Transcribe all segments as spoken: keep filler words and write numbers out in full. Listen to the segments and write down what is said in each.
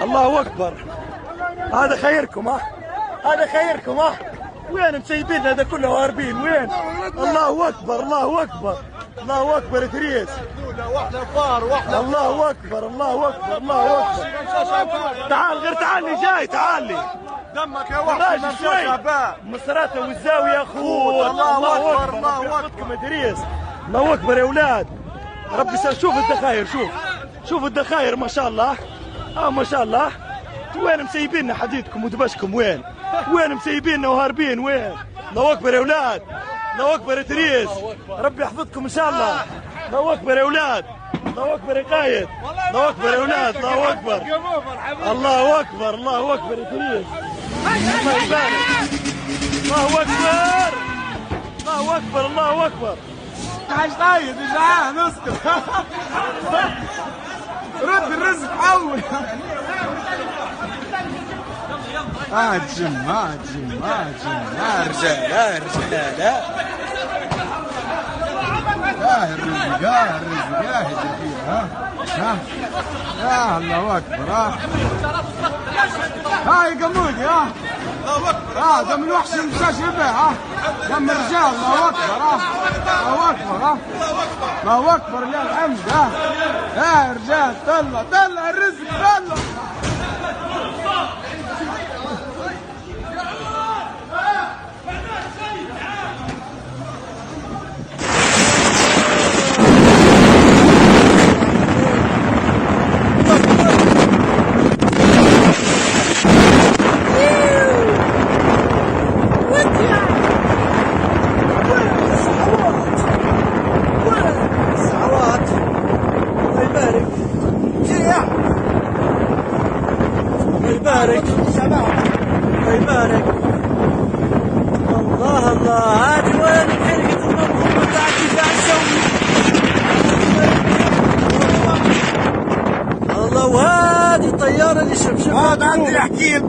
الله أكبر. هذا خيركم، ها؟ هذا خيركم، ها؟ وين مسيبين هذا كله هاربين؟ وين؟ الله أكبر، الله أكبر. الله أكبر يا تريس. واحدة فار، واحدة الله أكبر، الله أكبر، الله أكبر. تعال، غير تعال لي جاي، تعال لي. دمك يا وحش، ماشي شوي. مصراته والزاوية، أخوه. الله أكبر، الله أكبر. يا تريس. الله أكبر يا أولاد. ربي س-، شوف الدخاير، شوف. شوف الدخاير، ما شاء الله. آه، ما شاء الله. وين مسيبيننا حديدكم ودبشكم؟ وين؟ وين مسيبيننا وهاربين؟ وين؟ الله أكبر يا أولاد. الله أكبر يا تريس. ربي يحفظكم إن شاء الله. الله أكبر يا أولاد. الله أكبر يا قايد. الله أكبر يا أولاد. الله أكبر. الله أكبر، الله أكبر يا تريس. الله يبارك. الله أكبر. الله أكبر، الله أكبر. حاج طيب، مش عارف نسكت. رد الرزق أول. هاجم، هاجم، هاجم. يا رجال، يا رجال، لا. يا الرزق، يا الرزق، يا هدي فيها، ها؟ ها؟ يا الله أكبر، ها؟ هاي قمودي، ها؟ اه، ده من وحش المستشفى به، ها؟ ده من رجال، الله أكبر، ها؟ الله أكبر، ها؟ الله أكبر، لله الحمد، ها؟ يا رجال، طلع، طلع الرزق، طلع. الله يبارك. شو يا؟ الله يبارك. الله يبارك. الله، الله، هذه وين خلقت المنظومة تاع الدفاع الجوي؟ الله، وهذه الطيارة اللي شفشفها هذا عندي الحكيم.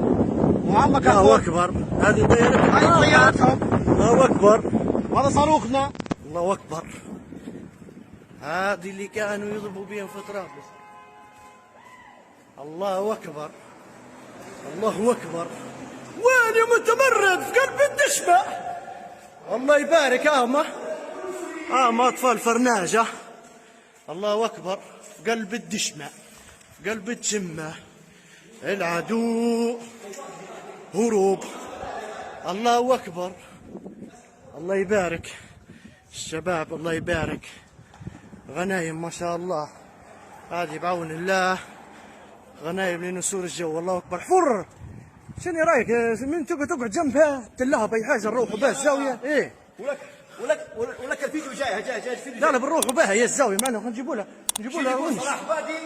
وعمك الله أكبر. هذه طيارة، هاي طيارتهم. الله أكبر. وهذا صاروخنا. الله أكبر. هذه اللي كانوا يضربوا بيهم في طرابلس. الله أكبر. الله أكبر. وين يا متمرد في قلب الدشمة؟ الله يبارك. آه، ما، آه، ما أطفال فرناجة. الله أكبر. قلب الدشمة، قلب الجمة، العدو هروب. الله أكبر. الله يبارك. الشباب، الله يبارك. غنايم ما شاء الله. هذه بعون الله. غنايم لنسور الجو. الله أكبر. حر. شنو رأيك؟ من تقعد، تقعد جنبها، تلها بأي حاجة، نروحوا بها الزاوية. إيه. ولك، ولك، ولك، ولك الفيديو جاي، جاي، جاي الفيديو لا، لا، جاي. بنروحوا بها، هي الزاوية، معنا، نجيبوا لها، نجيبوا لها شنو يقول ونس. صلاح بادي؟